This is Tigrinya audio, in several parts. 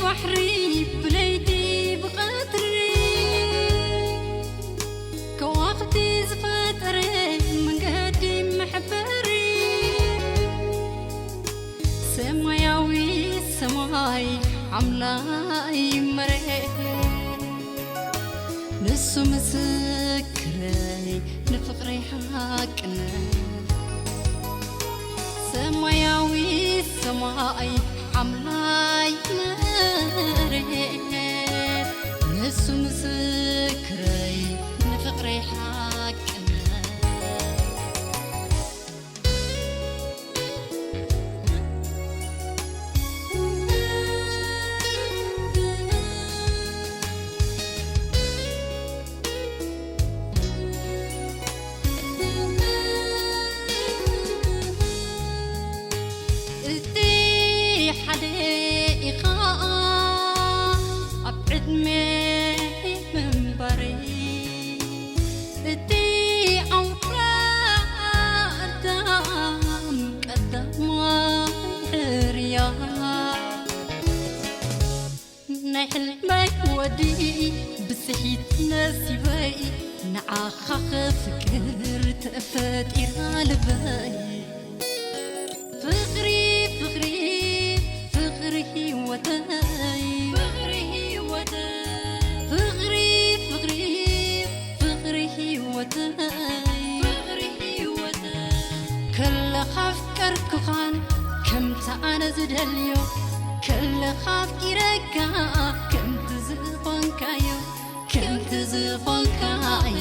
ባሕሪ ብለይቲ ብቐትሪ ከዋኽብቲ ዝፈጠረ መንገዲ መሕበሪ ሰማያዊ ሰማይ ኣምላኽ መሬት ንሱ ምስክረይ ንፍቕረይ ሓቅነት ሰማያዊ ሰማይ ኣምላኽ መሬት ንሱ ምስክረይ ንፍቕረይ ሓቅነት እቲ ሓደ ኢኻ ኣብ ዕድመ ምንባረይ እቲ ኣውራ ኣዳም ቀዳማይ ሕርያ ናይ ሕልመይ ወዲ ብስሒት ነሲበይ ንዓኻ ክፍቅር ተፈጢራ ልበይ ፍቕሪ ፍቕሪ ፍቕሪ ህይወተይ ፍቕሪ ህይወተይ ፍቕሪ ፍቕሪ ፍቕሪ ህይወተይ ፍቕሪ ህይወተይ ከለኻ ኣፍቀርኩኻን ከምቲ ኣነ ዝደልዮ ከለኻ ኣፍቂረካ ከምቲ ዝኾንካዮ ከምቲ ዝኾንካዮ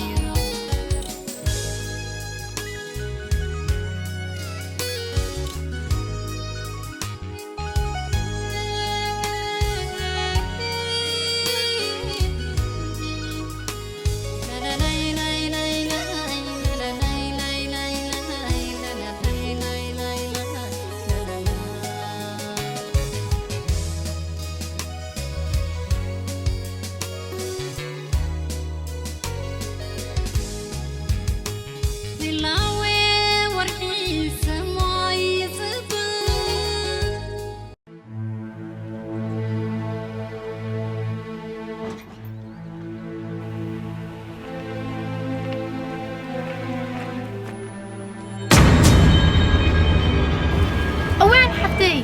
እዋን ሓፍተይ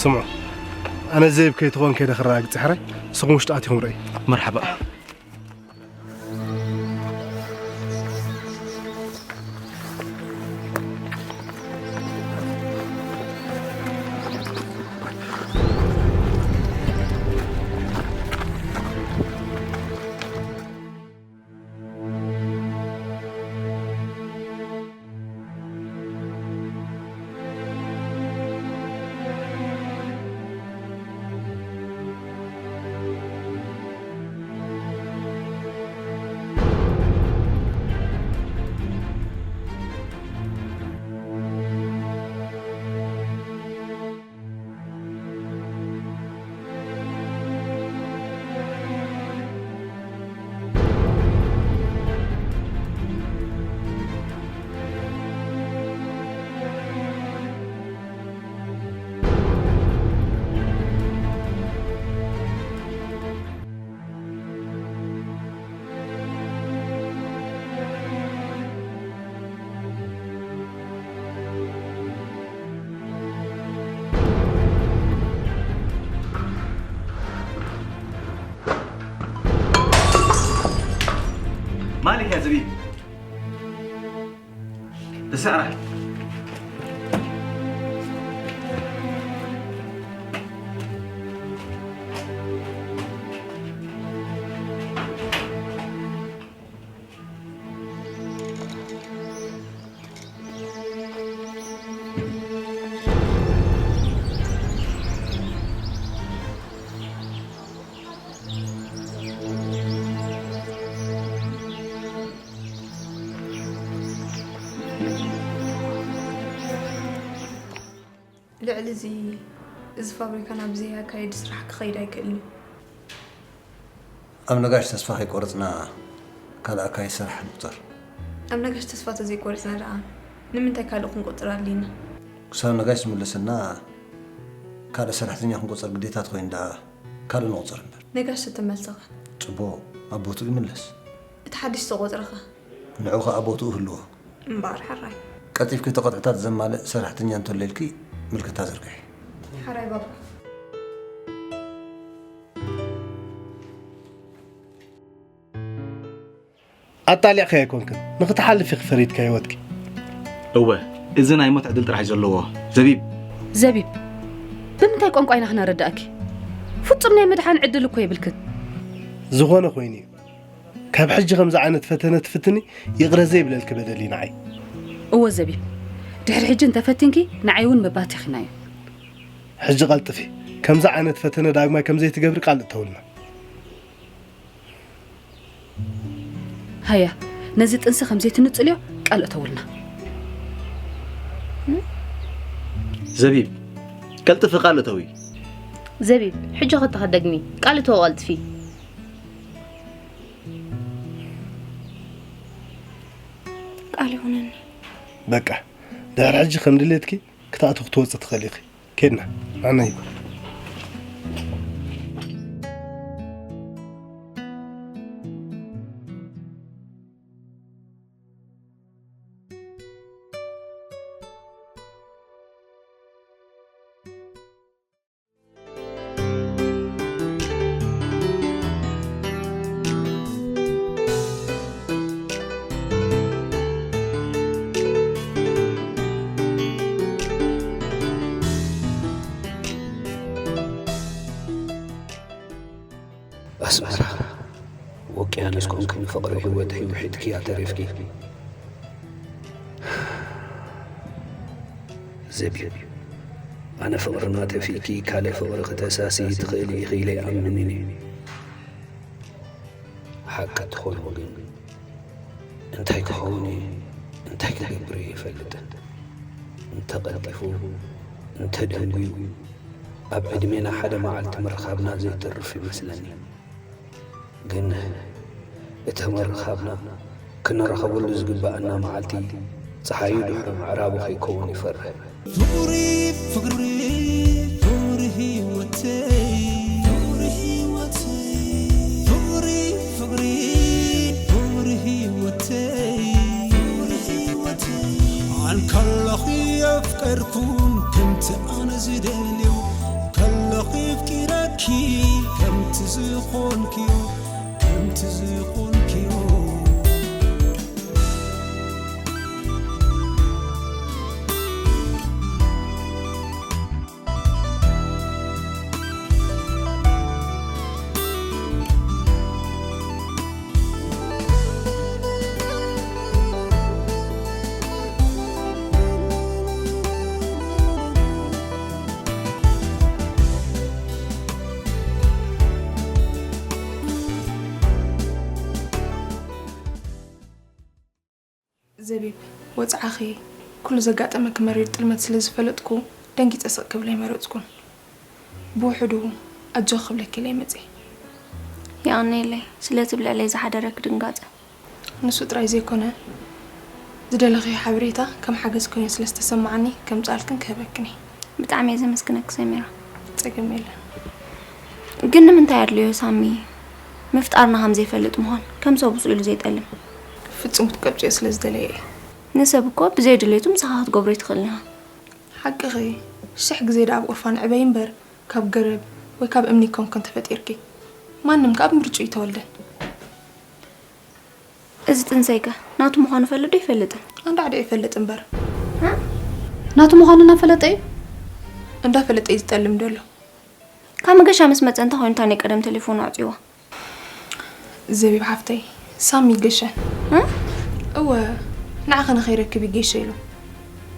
ስምዑ፣ ኣነ ዘይብ ከይትኾን ከይደ ክረጋግጽ ሕራይ፣ ንስኹም ውሽጢ ኣቲኹም ርእይ። መርሓባ። ማሊክ ያ ዘቢብ ተሰዕራ። ልዕሊ እዚ፣ እዚ ፋብሪካ ናብ ዘየካይድ ስራሕ ክኸይድ ኣይክእልን እዩ። ኣብ ነጋሽ ተስፋ ከይቆረጽና ካልእ ኣካይድ ስራሕ ንቁጸር። ኣብ ነጋሽ ተስፋ ተዘይቆሪጽና ደኣ ንምንታይ ካልእ ክንቆጽር ኣድልይና? ክሳብ ነጋሽ ዝምለሰና ካልእ ሰራሕተኛ ክንቆጽር ግዴታ ትኾይን ደኣ ካልእ ንቑጸር እምበር። ነጋሽ ተመልሰኸ? ጽቡቕ፣ ኣብ ቦትኡ ይምለስ። እቲ ሓድሽ ዝተቖጽረኸ? ንዑ ኸኣ ቦትኡ ህልዎ። እምበኣር ሕራይ። ቀልጢፍኪ ተቐጥዕታት ዘማልእ ሰራሕተኛ እንተሎ ኢልኪ ምልክታ ዘርግሒ። ሕራይ ባባ። ኣጣሊዕኺ ኣይኮንክን ንክትሓልፍ ኢኺ ፈሪድካ ህይወትኪ። እወ፣ እዚ ናይ ሞት ዕድል ጥራሕ እዩ ዘለዎ። ዘቢብ። ዘቢብ፣ ብምንታይ ቋንቋ ኢና ክነረዳእኪ? ፍጹም ናይ ምድሓን ዕድል እኮ የብልክን። ዝኾነ ኮይኑ እዩ። ካብ ሕጂ ከምዚ ዓይነት ፈተነ ትፍትኒ ይቕረ ዘይብለልኪ በደል እዩ ንዓይ። እወ ዘቢብ፣ ድሕሪ ሕጂ እንተፈቲንኪ ንዓይ እውን መባቲኺና እዩ። ሕጂ ቀልጥፊ፣ ከምዚ ዓይነት ፈተነ ዳግማይ ከምዘይትገብሪ ቃል እተውልና። ሃያ፣ ነዚ ጥንሲ ከምዘይትንጽልዮ ቃል እተውልና። ዘቢብ፣ ቀልጥፊ ቃል እተዊ። ዘቢብ፣ ሕጂ ኸተኸደግሚ ቃል እተዊ ቀልጥፊ። ቃል ይኹነኒ። በቃ፣ ድሕሪ ሕጂ ከም ድሌትኪ ክትኣትዊ ክትወጽእ ትኽእሊ ኢኺ። ኬድና ኣነ ይኩን ኣስመራ ወቅያኖስ ኮንክን ፍቕሪ ህይወተይ ውሒጥክያ ተሪፍኪ ዘቢብ ኣነ ፍቕርና ተፊእኪ ካልእ ፍቕሪ ክተሳሲ ትኽእሊ ኢኺ ኢለ ይኣምንን እየ ሓቂ ትኾኑ ግን እንታይ ክኸውን እየ እንታይ ክገብር እየ ይፈልጥን እንተቐልጢፉ እንተደንጉዩ ኣብ ዕድሜና ሓደ መዓልቲ ምርኻብና ዘይተርፍ ይመስለኒ። ግን እቲ ምርኻብና ክንረኸበሉ ዝግበኣና መዓልቲ ጸሓዩ ድሕሪ ምዕራቡ ከይከውን ይፈርህ። ፍቕሪ ፍቕሪ ፍቕሪ ህይወተይ ፍቕሪ ህይወተይ ፍቕሪ ፍቕሪ ፍቕሪ ህይወተይ ፍቕሪ ህይወተይ ኣንከለኺ የፍቀርኩን ከምቲ ኣነ ዝደልዮ ከለኺ ኣፍቂረኪ ከምቲ ዝኾንክዮ ከምቲ ዝኾንክዮ ዘቢብ፣ ወጽዓኺ፣ ኩሉ ዘጋጠመኪ መሪር ጥልመት ስለ ዝፈለጥኩ፣ ደንጊጸ ስቕ ክብል ኣይመረጽኩን። ብውሕዱ ኣጆኺ ክብለኪ ኢለ እየ መጺኤ። የቐንየለይ ስለቲ ኣብ ልዕለይ ዝሓደረኪ ድንጋጸ። ንሱ ጥራይ ዘይኮነ፣ ዝደለኽዮ ሓበሬታ ከም ሓገዝ ኮይኑ ስለ ዝተሰማዓኒ ከምጽኣልክን ክህበክን እየ። ብጣዕሚ እየ ዘመስግነኪ ሰሚራ። ጸገም የለን። ግን ንምንታይ ኣድለዮ ሳሚ ምፍጣርና ከም ዘይፈልጥ ምዃን ከም ሰብ ውጽእ ኢሉ ዘይጠልም? ፍጹም ክትቀብጽዮ ስለ ዝደለየ እየ። ንሰብ እኮ ብዘይ ድሌቱ ምሳኻ ክትገብሮ ኣይትኽእልን ኢኻ። ሓቅኺ፣ ሽሕ ግዜ ደኣ ኣብ ቁርፋን ዕበዪ እምበር ካብ ገረብ ወይ ካብ እምኒ ኣይኮንክን ተፈጢርኪ። ማንም ከኣ ብምርጭኡ ኣይተወልደን። እዚ ጥንሰይከ ናቱ ምዃኑ ፈለጥ ዶ ኣይፈልጥን? ኣንዳዕዲዑ ይፈልጥ እምበር። ናቱ ምዃኑ እናፈለጠ እዩ። እንዳፈለጠ እዩ ዝጠልም ደሎ። ካብ መገሻ ምስ መጸ እንታይ ኮይኑ እታ ናይ ቀደም ተሌፎኑ ኣዕጽይዋ? ዘቢብ ሓፍተይ፣ ሳሚ ይገሸን። እ? እወ፣ ንዓኺ ንኸይረክብ ይገሸ ኢሉ።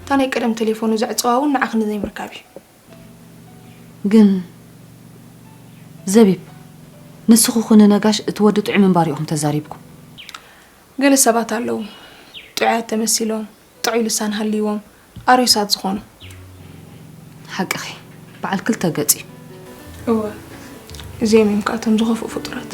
እታ ናይ ቀደም ተሌፎኑ ዘዕጸዋ እውን ንዓኺ ንዘይምርካብ እዩ። ግን ዘቢብ፣ ንስኺ ኹኒ ነጋሽ እቲ ወዲ ጥዑይ ምንባሩ ኢኹም ተዛሪብኩም። ገለ ሰባት ኣለዉ፣ ጥዑያት ተመሲሎም፣ ጥዑይ ልሳን ሃልይዎም፣ ኣርዩሳት ዝኾኑ። ሓቅኺ፣ በዓል ክልተ ገጽ እዩ። እወ፣ እዚኦም እዮም ከኣ እቶም ዝኸፍኡ ፍጡራት።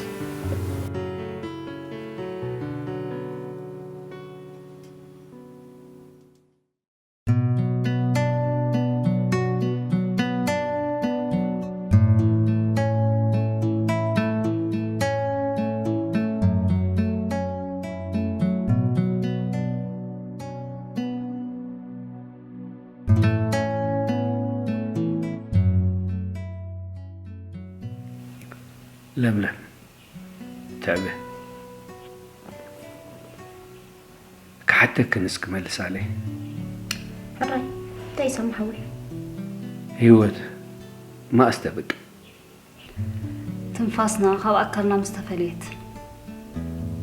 ለምለም፣ ትዕበ፣ ክሓተክን እስኪ መልሳለይ። ሕራይ እንታይ ይሰማዕ ሓወይ? ህይወት መኣስ ተብቅዕ? ትንፋስና ካብ ኣካልና ምስ ተፈለየት።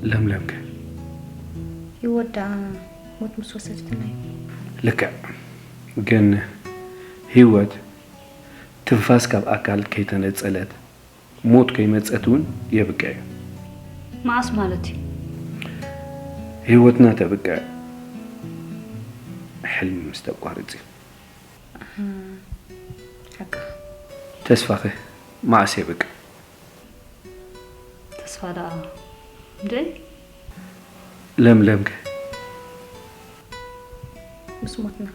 ለምለምከ? ህይወት ደኣ ሞት ምስ ወሰደትና እዩ። ልክዕ። ግን ህይወት ትንፋስ ካብ ኣካል ከይተነጸለት ሞት ከይመጸት እውን የብቅዕ እዩ። መኣስ ማለት እዩ? ህይወትና ተብቅዕ ሕልሚ ምስ ተቋርጽ እዩ። ሓቃ ተስፋኸ መኣስ የብቅዕ? ተስፋ ደኣ እንደ ለምለምከ? ምስ ሞትና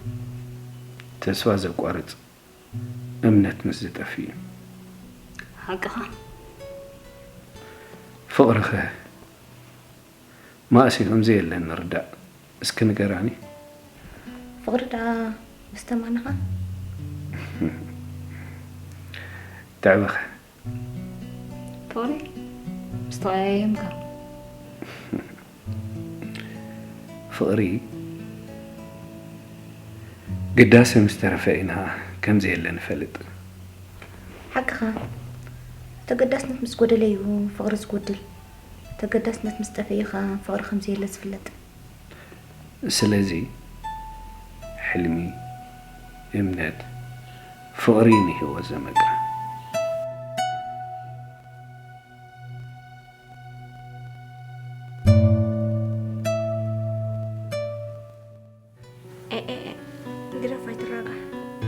ተስፋ ዘቋርጽ እምነት ምስ ዝጠፍእ እዩ። ሓቅኻ። ፍቕርኸ መኣስ እዩ ከም ዘየለ ንርዳእ? እስኪ ንገራኒ። ፍቕሪ ደኣ ምስ ተማንኻ ትዕበኸ? ፍቕሪ ምስ ተወያየምካ። ፍቕሪ ግዳሰ ምስ ተረፈ ኢና ከም ዘየለ ንፈልጥ። ሓቅኻ። ተገዳስነት ምስ ጎደለ እዩ ፍቕሪ ዝጎድል። ተገዳስነት ምስ ጠፍአ እዩ ኸኣ ፍቕሪ ከም ዘየለ ዝፍለጥ። ስለዚ ሕልሚ፣ እምነት፣ ፍቕሪ ንህይወት ዘመቅራ። ኤ፣ ኤ፣ ኤ፣ ግደፍ ኣይትረጋሕ።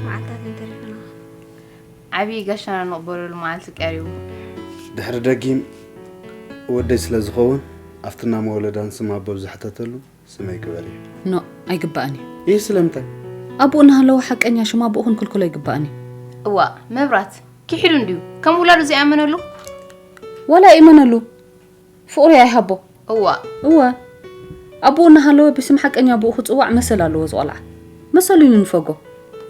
መዓልታት እንተሪፍና። ዓብዪ ጋሻና ንቕበለሉ መዓልቲ ቀሪቡ። ድሕሪ ደጊም ወደይ ስለ ዝኸውን ኣብቲ እናመወለዳን ስም ኣቦ ብዝሕተተሉ ስመይ ግበሪ። ኖ ኣይግባእን እዩ። ይህ ስለምንታይ? ኣቦኡ እናሃለወ ሓቀኛ ሽም ኣቦኡ ክንክልክሎ ኣይግባእን እዩ። እዋ መብራት ክሒዱ እንድዩ ከም ውላዱ ዘይኣመነሉ። ዋላ ይእመነሉ ፍቕሪ ኣይሃቦ። እዋ እወ ኣቦኡ እናሃለወ ብስም ሓቀኛ ኣቦኡ ክፅዋዕ መሰል ኣለዎ ዝቆልዓ መሰሉ እዩ ንንፈጎ።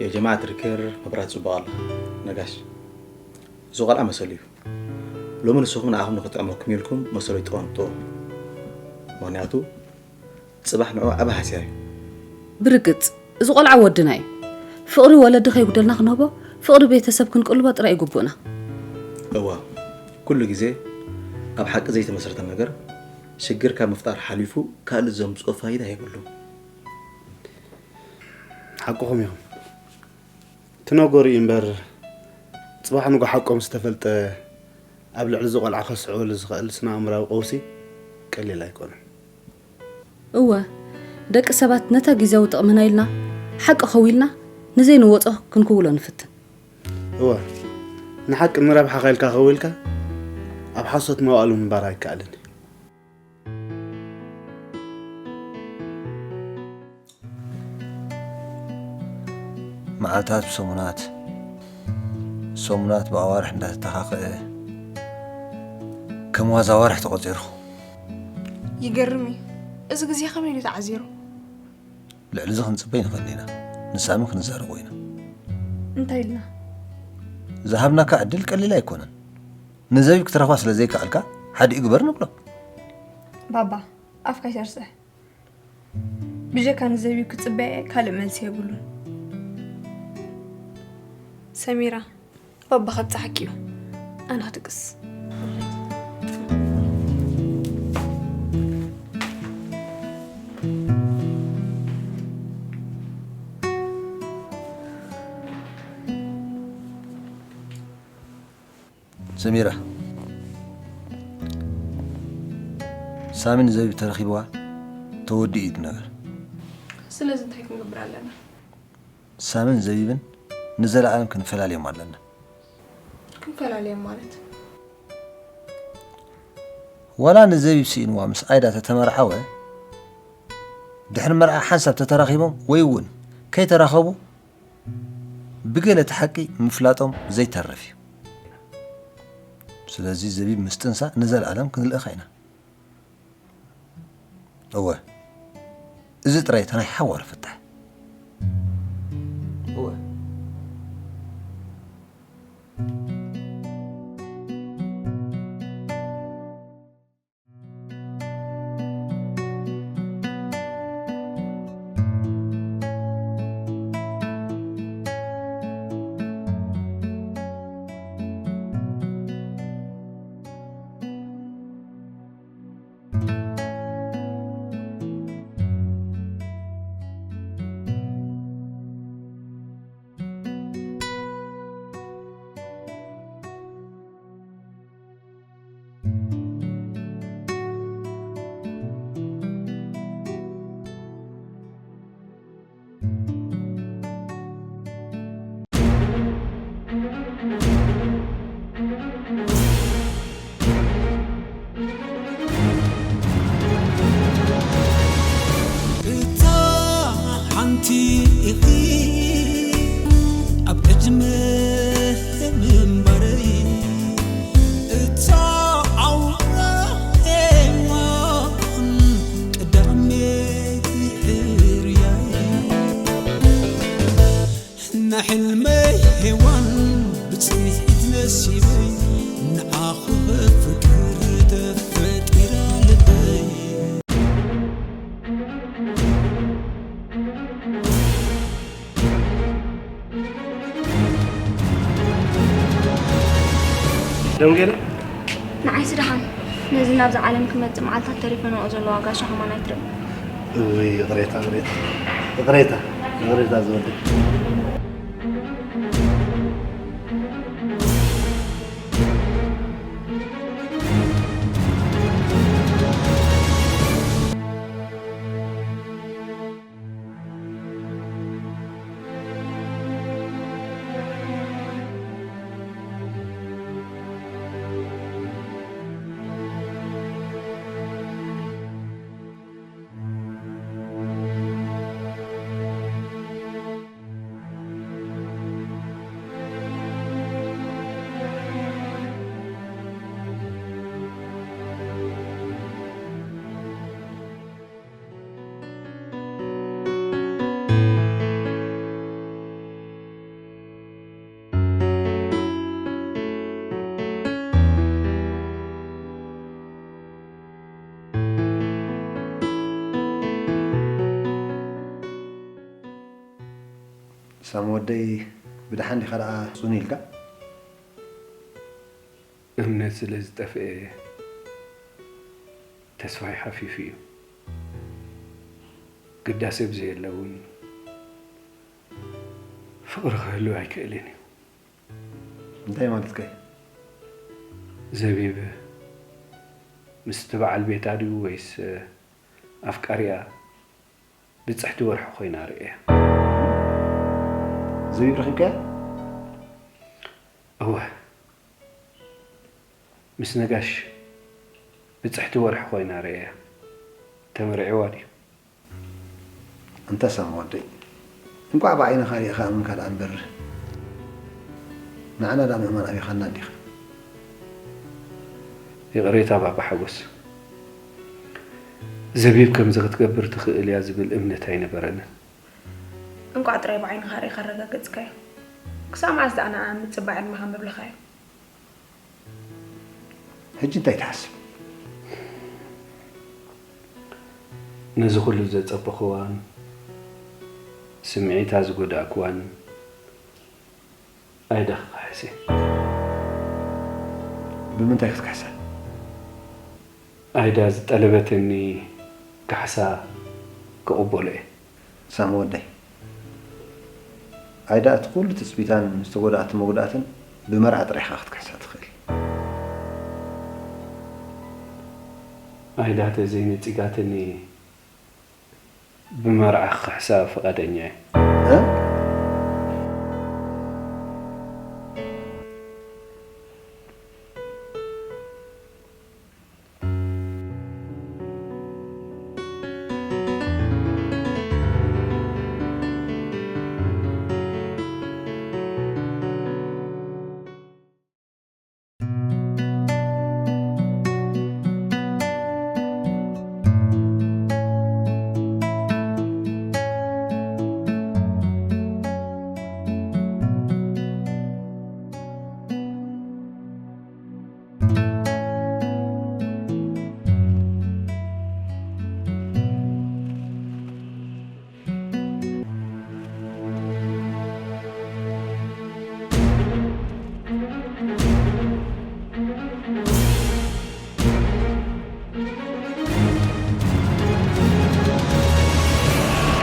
የጀማዓት ርክር መብራት ፅቡቕ ኣላ ነጋሽ እዚ ቆልዓ መሰሉ እዩ ሎሚ ንስኹም ንኣኹም ንኽጥዕመኩም ኢልኩም መሰሉ ይጥቐምጥዎ ምኽንያቱ ፅባሕ ንዑ ዓብ ሃስያ እዩ። ብርግፅ እዚ ቆልዓ ወድና እዩ። ፍቕሪ ወለዲ ከይጉደልና ክንህቦ፣ ፍቕሪ ቤተሰብ ክንቅልቦ ጥራይ እዩ ግቡእና። እዋ፣ ኩሉ ግዜ ኣብ ሓቂ ዘይተመስረተ ነገር ሽግር ካብ ምፍጣር ሓሊፉ ካልእ ዘምፅኦ ፋይዳ የብሉን። ሓቅኹም ኢኹም። ትነገሩ እዩ እምበር ፅባሕ ንጎ ሓቆም ዝተፈልጠ ኣብ ልዕሊ እዚ ቆልዓ ከስዕበሉ ዝኽእል ስነ ኣእምራዊ ቀውሲ ቀሊል ኣይኮነን። እወ፣ ደቂ ሰባት ነታ ግዜያዊ ጥቕምና ኢልና ሓቂ ከዊልና ንዘይንወጾ ክንክውሎ ንፍትን። እወ፣ ንሓቂ ንረብሓኻ ኢልካ ከዊልካ ኣብ ሓሶት መዋእሉ ምንባር ኣይከኣልን እዩ። መዓልታት ብሰሙናት ሰሙናት ብኣዋርሕ እንዳተተኻኸአ ከም ዋዛ ኣዋርሕ ተቖጺሩ። ይገርም እዩ። እዚ ግዜ ከመይ ኢሉ ተዓዚሩ? ልዕሊ እዚ ክንጽበ ኣይንኽእልን ኢና። ንሳምን ክንዛረቦ ኢና። እንታይ ኢልና? ዝሃብናካ ዕድል ቀሊል ኣይኮነን። ንዘቢብ ክትረኽባ ስለ ዘይከኣልካ ሓዲኡ ግበር ንብሎ። ባባ ኣፍካ ኣይተርስዕ። ብጀካ ንዘቢብ ክጽበየ ካልእ መልሲ የብሉን። ሰሚራ ባባ ከብጽሓኪ እዩ። ኣነ ክድቅስ። ሰሚራ ሳሚ ንዘቢብ ተረኺብዋ ተወዲኡ እዩ እቲ ነገር። ስለዚ እንታይ ክንገብር ኣለና? ሳምን ዘቢብን ንዘለኣለም ክንፈላልዮም ኣለና። ክንፈላልዮም ማለት? ዋላ ንዘቢብ ስኢንዋ ምስ ኣይዳ ተተመርዓወ ድሕሪ መርዓ ሓንሳብ ተተራኺቦም ወይ እውን ከይተራኸቡ ብገለ እቲ ሓቂ ምፍላጦም ዘይተርፍ እዩ። ስለዚ ዘቢብ ምስ ጥንሳ ንዘለኣለም ክንልእኻ ኢና። እወ እዚ ጥራይ እታ ናይ ሓዋር ፍታሕ። እወ። እታ ሓንቲ ኢኺ ኣብ ዕድመ ምንባረይ፣ እታ ኣውራ ሄዋን ቀዳመይቲ ሕርያይ። ንሕልመይ ሄዋን ብጽንሒት ነሲበይ፣ ንዓኺ ፍቅር ተፈጢራ ልበይ። ደንጌለ? ንዓይሲ ደሓን፣ ነዚ ናብዛ ዓለም ክመጽእ መዓልታት ተሪፈንኦ ዘሎ ዋጋ ሸኸማን ኣይትርእ። እውይ፣ ይቕሬታ፣ ይቕሬታ። ይቕሬታ፣ ይቕሬታ ዝወደይ። ሳሚ ወደይ፣ ብደሓን ዲኻ ደኣ ጽን ኢልካ? እምነት ስለ ዝጠፍአ ተስፋይ ሓፊፉ እዩ። ግዳሴ ብዘየለ እውን ፍቕሪ ክህሉ ኣይክእልን እዩ። እንታይ ማለትካ እዩ? ዘቢብ ምስቲ በዓል ቤታ ድዩ ወይስ ኣፍቃሪኣ ብጽሕቲ ወርሒ ኮይና ርእያ። ዘቢብ ረኺብካያ? እወ፣ ምስ ነጋሽ ብጽሕቲ ወርሒ ኮይና ርእያ። ተመርዒዋ ድዩ? እንተ ሳሚ ወደይ፣ እንቋዕ ብዓይንኻ ርኢኻ ኣሚንካ ደኣ እምበር፣ ንዓና ደኣ ምእማን ኣቢኻና እንዲኻ። ይቕሬታ ባባ ሓጎስ፣ ዘቢብ ከምዚ ክትገብር ትኽእል እያ ዝብል እምነት ኣይነበረንን። እንቋዕ ጥራይ ብዓይንኻ ርኢኻ ኣረጋገጽካዮ። ክሳብ መዓስ ደኣ ንዓ ምጽባይ ዕድመኻ ምብልኻዮ? ሕጂ እንታይ ትሓስብ? ነዚ ኩሉ ዘጸበኽዋን ስምዒታ ዝጎዳእክዋን ኣይዳ ክኽሕስ እየ። ብምንታይ ክትክሕሳ? ኣይዳ ዝጠለበትኒ ካሕሳ ክቕበሎ እየ። ሳሚ ወደይ፣ ኣይዳ እቲ ኩሉ ትጽቢታን ዝተጎድኣት መጉዳእትን ብመርዓ ጥራይ ኢኻ ክትክሕሳ ትኽእል። ኣይዳ ተዘይነጺጋትኒ ብመርዓ ክኽሕሳ ፍቓደኛ እየ። እ?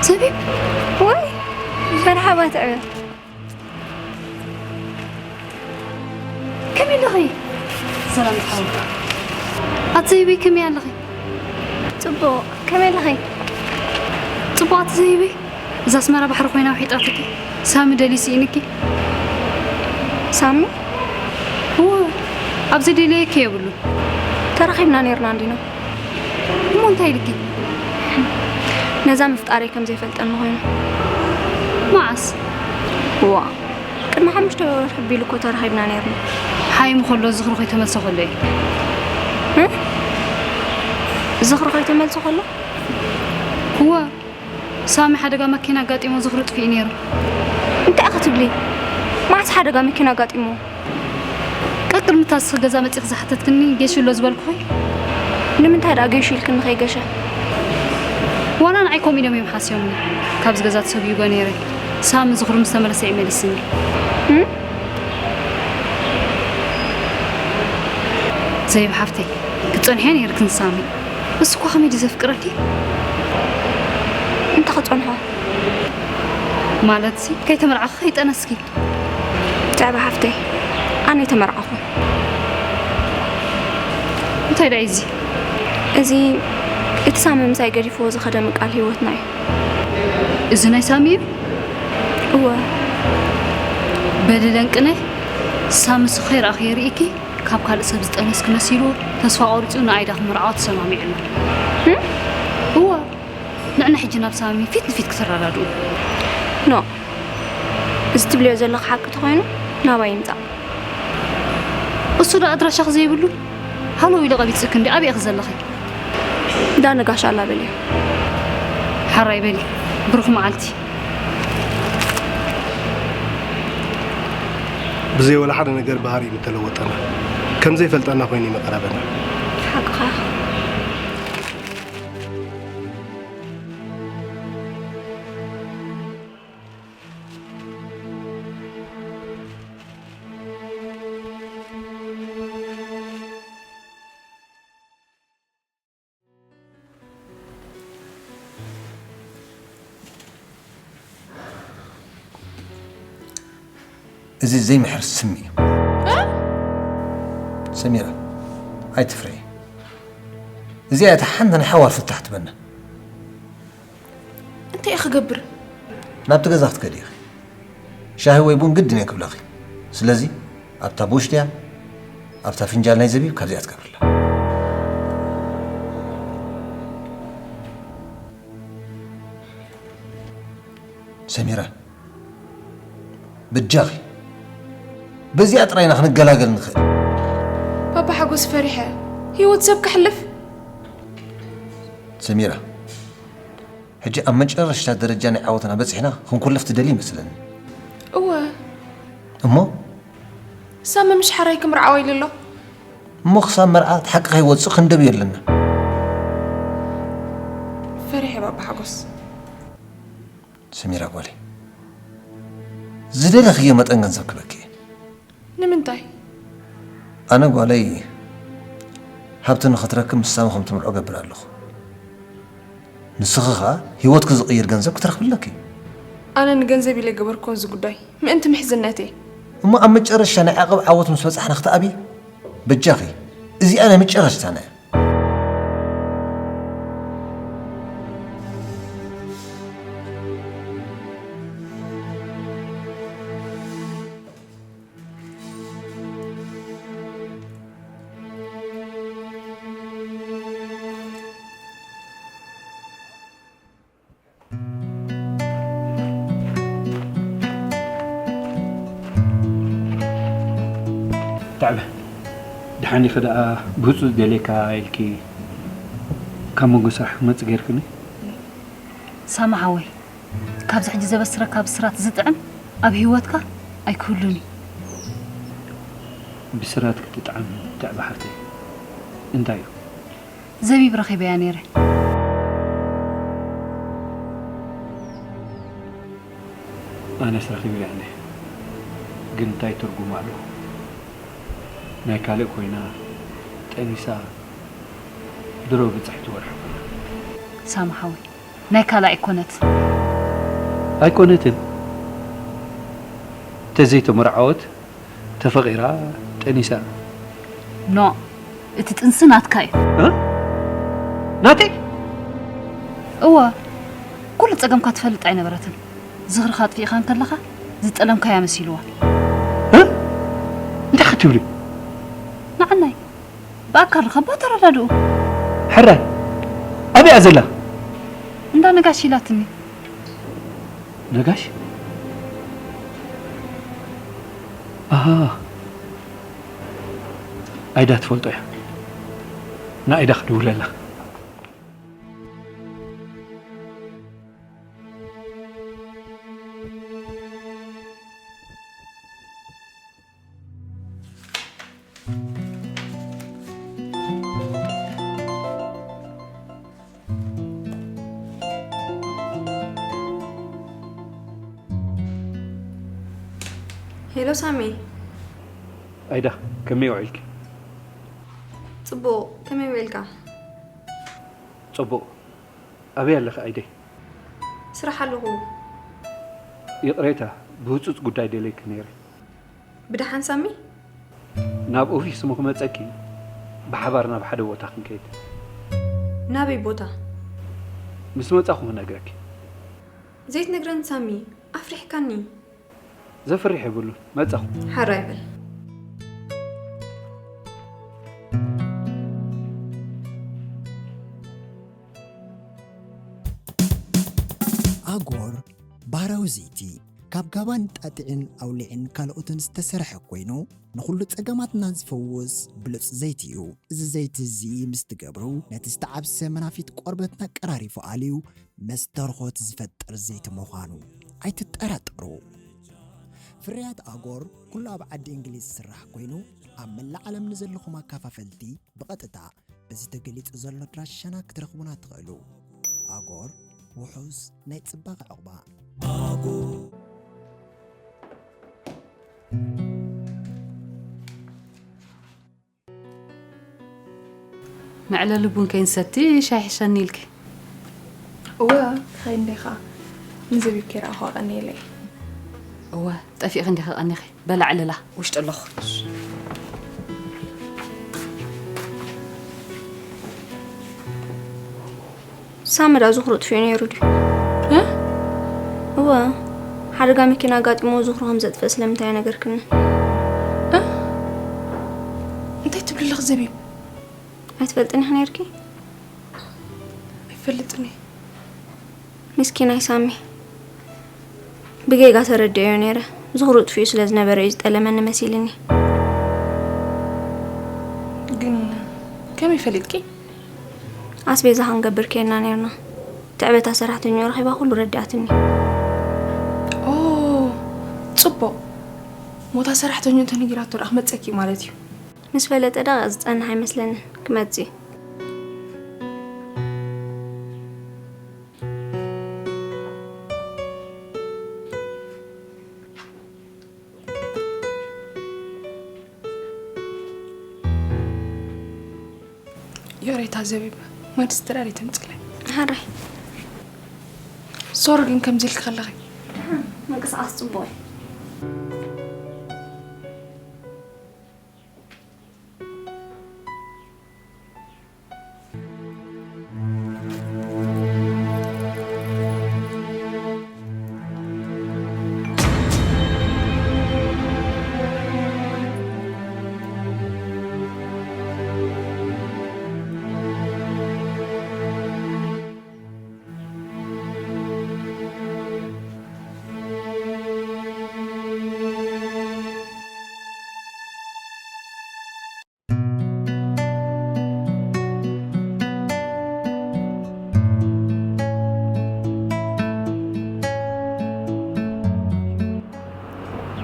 ዘቢብ፣ ወይ መርሓባ ትዕበ። ከመይ ኣለኺ? ሰላም ተሓውካ። ኣቲ ዘይበይ ከመይ ኣለኺ? ጽቡቕ። ከመይ ኣለኺ? ጽቡቕ ኣቲ ዘይበይ። እዛ ኣስመራ ባሕሪ ኮይና ውሒጣትኪ። ሳሚ ደልዩ ስኢንኪ። ሳሚ እወ፣ ኣብዚ ደልየኪ የብሉን። ተራኺብና ነይርና እንዲና። እሞ እንታይ ኢልኪ? ነዛ ምፍጣረይ ከም ዘይፈልጠኒ ኮይኑ። መዓስ? ዋ ቅድሚ ሓሙሽተ ወርሒ ቢሉ እኮ ተራኺብና ነይርና። ሓይሚ ከሎ ዝኽሪ ከይተመልሰ ከሎ እዩ። እ? ዝኽሪ ከይተመልሰ ከሎ? እወ፣ ሳሚ ሓደጋ መኪና ኣጋጢሞ ዝኽሪ ጥፊኡ ነይሩ። እንታይ ኢኺ ትብሊ? መዓስ ሓደጋ መኪና ኣጋጢሞ? ቀቅድሚ እታ እስኺ ገዛ መፂኺ ዝሓተትክኒ ጌሹ ኣሎ ዝበልኩኺ። ንምንታይ ደኣ ጌሹ ኢልክኒ ከይገሸ? ዋላ ንዓይ ከምኡ ኢሎም እዮም ሓስዮምኒ። ካብዚ ገዛ ተሰጒጎ ነይረ። ሳሚ ዝኽሩ ምስ ተመለሰ እዩ መሊስኒ። እም? ዘይብ ሓፍተይ፣ ክትፀንሕዮ ነይርክን ሳሚ። እሱ እኳ ከመይ ድዩ ዘፍቅረኪ? እንታይ ክፀንሖ? ማለትሲ ከይተመርዓኺ ከይጠነስኪ። ትዕበ ሓፍተይ፣ ኣነ ኣይተመርዓኹን። እንታይ ደኣ እዩ እዚ? እዚ እቲ ሳሚ ምሳይ ገዲፍዎ ዝኸደ ምቃል ህይወትና እዩ። እዚ ናይ ሳሚ እዩ? እወ። በሊ ደንቅነ፣ ሳሚ ንሱ ከይረኣኺ የርእይኪ፣ ካብ ካልእ ሰብ ዝጠነስኪ መሲልዎ ተስፋ ቆሪፁ ንኣይዳ ክምርዓዋ ተሰማሚዑ ኣሎ። እም? እወ፣ ንዕና ሕጂ ናብ ሳሚ ፊት ንፊት ክትረዳድኡ። ኖ፣ እዚ ትብልዮ ዘለኺ ሓቂ ተኾይኑ ናባይ ይምጻእ። እሱ ዶ ኣድራሻኺ ዘይብሉ? ሃሎ ኢሉ ቀቢፅኪ እንዲ ኣበይ ኢኺ ዘለኺ? እንዳ ነጋሽ ኣላ በልዮ። ሓራይ በሊ፣ ብሩኽ መዓልቲ። ብዘይ ወላ ሓደ ነገር ባህሪ ምተለወጠና፣ ከም ዘይፈልጠና ኮይኑ ይመቐረበና። ሓቅኻ። እዚ ዘይምሕር ስሚ እዩ። ሰሚራ፣ ኣይትፍርሒ። እዚኣ እታ ሓንቲ ናይ ሓዋር ፍታሕ ትበና። እንታይ እየ ክገብር? ናብቲ ገዛ ክትከዲ ኢኺ። ሻሂ ወይ ቡን ግድን እየ ክብለኺ። ስለዚ ኣብታ ቡሽ ድያ ኣብታ ፍንጃል ናይ ዘቢብ ካብዚኣ ትገብርላ። ሰሚራ፣ በጃኺ፣ በዚኣ ጥራይ ኢና ክንገላገል ንኽእል። ባባ ሓጎስ ፈሪሐ ህይወት ሰብ ከሕልፍ። ሰሚራ፣ ሕጂ ኣብ መጨረሽታ ደረጃ ናይ ዓወትና በጺሕና ክንኩለፍ ትደሊ ይመስለኒ። እወ። እሞ ሳሚ ምሽ ሓራይ ክምርዓዋ ኢሉ ኣሎ። እሞ ክሳብ መርዓ እቲ ሓቂ ከይወጽእ ክንደብዮ ኣለና። ፈሪሐ ባባ ሓጎስ። ሰሚራ ጓለይ፣ ዝደለኽዮ መጠን ገንዘብ ክበኪ እየ። ንምንታይ? ኣነ ጓለይ ሃብቲ ንኽትረክብ ምስ ሳሚ ከም ትምርዖ ገብር ኣለኹ። ንስኺ ኸኣ ህይወትኪ ዝቕይር ገንዘብ ክትረኽቢ ኣለኪ። ኣነ ንገንዘብ ኢለ ገበርኮ እዚ ጉዳይ ምእንቲ ምሕዝነተይ። እሞ ኣብ መጨረሻ ናይ ዓቐብ ዓወት ምስ በጻሕና ክትኣብዪ በጃኺ። እዚኣ ናይ መጨረሽታና እያ። ብጣዕሚ ደሓን ኢኺ ደኣ ብህፁፅ ደልየካ ኢልኪ ካብ መንጎ ስራሕ ክመፅእ ገይርክኒ። ሳሚ ሓወይ፣ ካብዚ ሕጂ ዘበስረካ ብስራት ዝጥዕም ኣብ ህይወትካ ኣይክህሉን እዩ። ብስራት ክትጥዕም ትዕቢ ሓፍተይ እንታይ እዩ? ዘቢብ ረኺበያ ነይረ። ኣነስ ረኺበያ እንደ ግን እንታይ ትርጉም ኣለዎ? ናይ ካልእ ኮይና ጠኒሳ ድሮ ብፅሕቲ ወርሒ ኮይና። ሳሚ ሓወይ፣ ናይ ካልእ ኣይኮነትን። ኣይኮነትን? ተዘይተመርዓወት ተፈቒራ ጠኒሳ። ኖ፣ እቲ ጥንሲ ናትካ እዩ። እ? ናተይ? እወ፣ እኮ ኩሉ ጸገምካ ትፈልጥ ኣይነበረትን። ዝኽርኻ ኣጥፊእኻ እንከለኻ ዝጠለምካያ መሲልዋ። እ? እንታይ ክትብሊ? ንዓናይ ብኣካል ርኸቦ ተረዳድኡ። ሕራይ፣ ኣበይ እያ ዘላ? እንዳ ነጋሽ ኢላትኒ። ነጋሽ? ኣሃ። ኣይዳ ትፈልጦ እያ። ንኣይዳ ክድውለላ። ሄሎ ሳሚ። ኣይዳ፣ ከመይ ውዒልኪ? ጽቡቕ፣ ከመይ ውዒልካ? ጽቡቕ። ኣበይ ኣለኺ ኣይደይ? ስራሕ ኣለኹ። ይቕሬታ፣ ብህጹጽ ጉዳይ ደልየኪ ነይረ። ብደሓን ሳሚ? ናብ ኦፊስ እሞ ክመጸኪ፣ ብሓባር ናብ ሓደ ቦታ ክንከይድ። ናበይ ቦታ? ምስ መጻኹ ክነግረኪ። ዘይትነግረኒ ሳሚ፣ ኣፍሪሕካኒ። ዘፍርሕ የብሉን፣ መጻኹ። ሓራይ በል። ኣጎር ባህራዊ ዘይቲ ካብ ጋባን ጣጢዕን ኣውሊዕን ካልኦትን ዝተሰርሐ ኮይኑ፣ ንኹሉ ጸገማትና ዝፈውስ ብሉጽ ዘይቲ እዩ። እዚ ዘይቲ እዚ ምስ ትገብሩ፣ ነቲ ዝተዓብሰ መናፊት ቆርበትና ቀራሪፉ ኣልዩ መስተርኾት ዝፈጥር ዘይቲ ምዃኑ ኣይትጠራጠሩ። ፍርያት ኣጎር ኩሉ ኣብ ዓዲ እንግሊዝ ዝስራሕ ኮይኑ፣ ኣብ መላእ ዓለም ንዘለኹም ኣካፋፈልቲ ብቐጥታ በዚ ተገሊጹ ዘሎ ኣድራሻና ክትረኽቡና ትኽእሉ። ኣጎር፣ ውሑስ ናይ ጽባቐ ዕቑባ። መዕለሊ ቡን ከይንሰቲ ሻሂ ሕሸኒ ኢልኪ። እወ፣ ክኸይድ እንዴ ኸኣ። ንዘቢብ ከይረኣኹ ኣቐንየለይ። እወ፣ ጠፊእኺ እንዲኺ ቀኒኺ። በላ ዕለላ፣ ውሽጢ ኣለኹ። ሳሚ ዳ ዝኽሩ ጥፊኡ ነይሩ ድዩ? እ? እወ፣ ሓደጋ መኪና ኣጋጢሞ ዝኽሩ ከም ዘጥፍእ ስለምንታይ ኣይነገርክኒ? እ? እንታይ ትብሊ ኣለኺ ዘቢብ? ኣይትፈልጥን ኢኺ ነይርኪ? ኣይፈልጥን እየ። ምስኪናይ ሳሚ። ብጌጋ ተረዲኦዮ ነይረ። ዝኽሩ ጥፊኡ ስለ ዝነበረ እዩ ዝጠለመኒ መሲልኒ። ግን ከመይ ፈሊጥኪ? ኣስቤዛ ክንገብር ኬድና ነይርና። ትዕበታ ሰራሕተኛኡ ረኺባ ኩሉ ረዲኣትኒ። ኦ፣ ጽቡቕ። ሞታ ሰራሕተኛኡ እንተነጊራቶ ደኣ ክመጸኪ ማለት እዩ። ምስ ፈለጠ ደኣ ዝጸንሕ ኣይመስለንን። ክመጽእ እዩ። ይቕሬታ ዘቢብ፣ ማይ ድስቲ ድራር ኣይተምጽለይ። ሕራይ። ሶሪ ግን ከምዚ ኢልኪ ከለኺ። ምንቅስቓስ ጽቡቕ እዩ።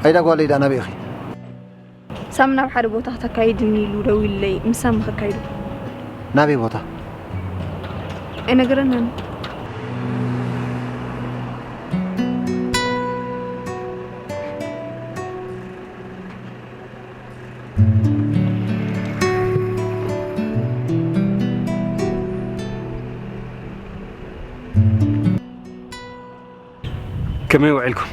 ኣይዳ ጓለይ ዳ ናበይ ኢኺ? ሳሚ ናብ ሓደ ቦታ ክተካይድኒ ኢሉ ደዊሉለይ፣ ምስ ሳሚ ከካይዶ። ናበይ ቦታ? ኣይነገረንን። ከመይ ውዒልኩም?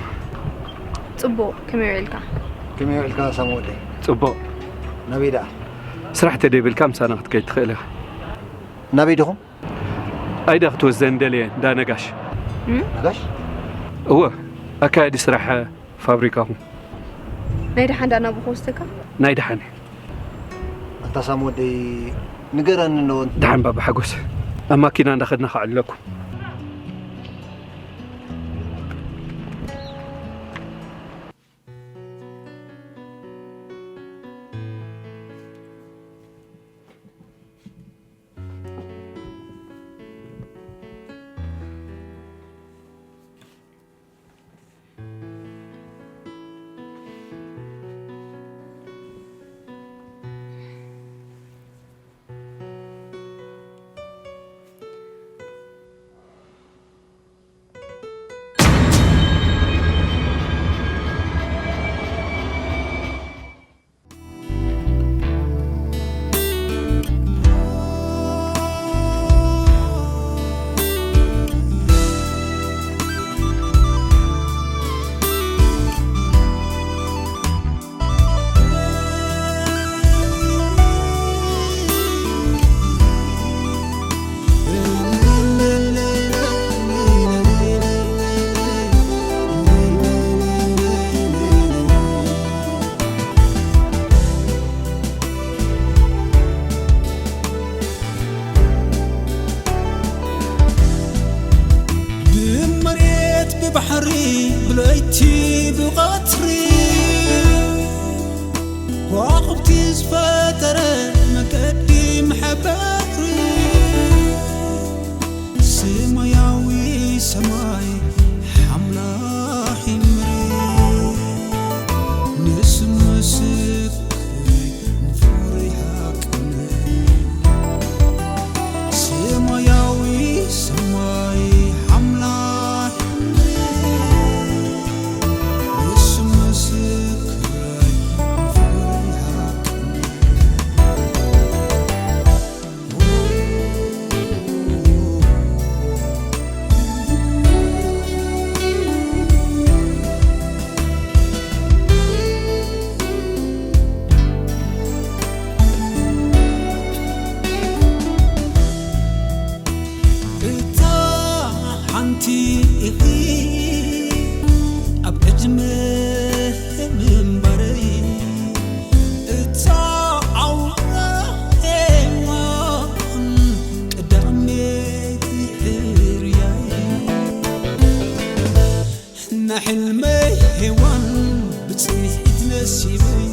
ጽቡቕ፣ ከመይ ውዒልካ? ከመይ ውዒልካ ሳሚ ወደይ? ጽቡቕ። ናበይ ደኣ? ስራሕ ተደይብልካ ምሳና ክትከይድ ትኽእል ኢኻ። ናበይ ዲኹም? ኣይዳ ክትወስደን ደልየ፣ እንዳ ነጋሽ። እም? ነጋሽ? እወ፣ ኣካያዲ ስራሕ ፋብሪካኹም። ናይ ደሓን ዳኣ ናብኡ ክወስደካ? ናይ ደሓን እየ። ኣታ ሳም ወደይ፣ ንገረኒ እንዶ። ደሓን ባባ ሓጎስ፣ ኣብ ማኪና እንዳኸድና ከዕልለኩም። ብመሬት ብባሕሪ ብለይቲ ብቐትሪ ከዋኽብቲ ዝፈጠረ መገዲ መሐበሪ ሰማያዊ ሰማይ ሓምላኺ ምድሪ ንስምስክ ንፍቕሪ ሃቅነ ሰማያዊ ሰማይ ሓምላኽ ንስምስክ ንፍቕሪ ሃቅነ እታ ሓንቲ ኢኺ ኣብ ዕድመ ምንባረይ እታ ኣውራ ሄዋን ቀዳመይቲ ሕርያይ ናይ ሕልመይ ሄዋን ብጽኒት ነሲበይ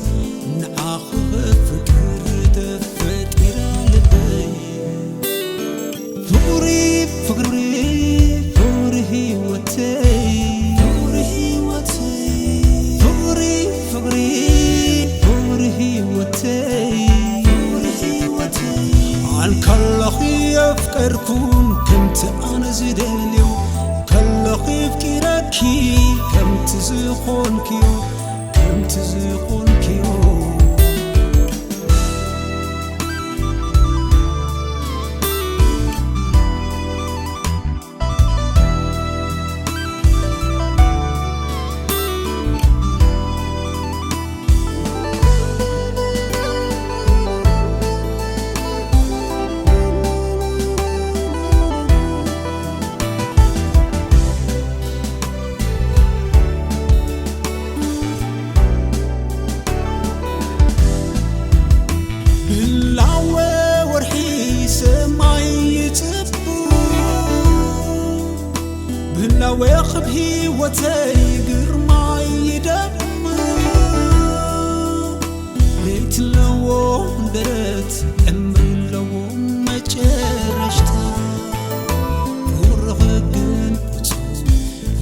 ንዓኺ ከፍቅር ተፈጢራ ልበይ ፍቕሪ ፍቕሪ ፍቕሪ ህይወተይ ፍቕሪ ህይወተይ ፍቕሪ ፍቕሪ ፍቕሪ ህይወተይ ፍቕሪ ህይወተይ ኣንከለኺ የፍቀርኩን ከምቲ ኣነ ዝደልዮ ከለኺ ኣፍቂረኪ ከምቲ ዝኾንክዮ ከምቲ ዝኾንክዮ ብላወ ወርሒ ሰማይ ይጽቡ ብላወ ክብ ህይወተይ ግርማይ ይደም ለይቲ ኣለዎ ደረት ዕምሪ ኣለዎ መጨረሽታ ፍቕርኺ ግን ፍጹም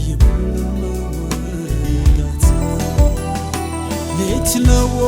ይብሉ መወዳእታ ለይቲ ኣለዎ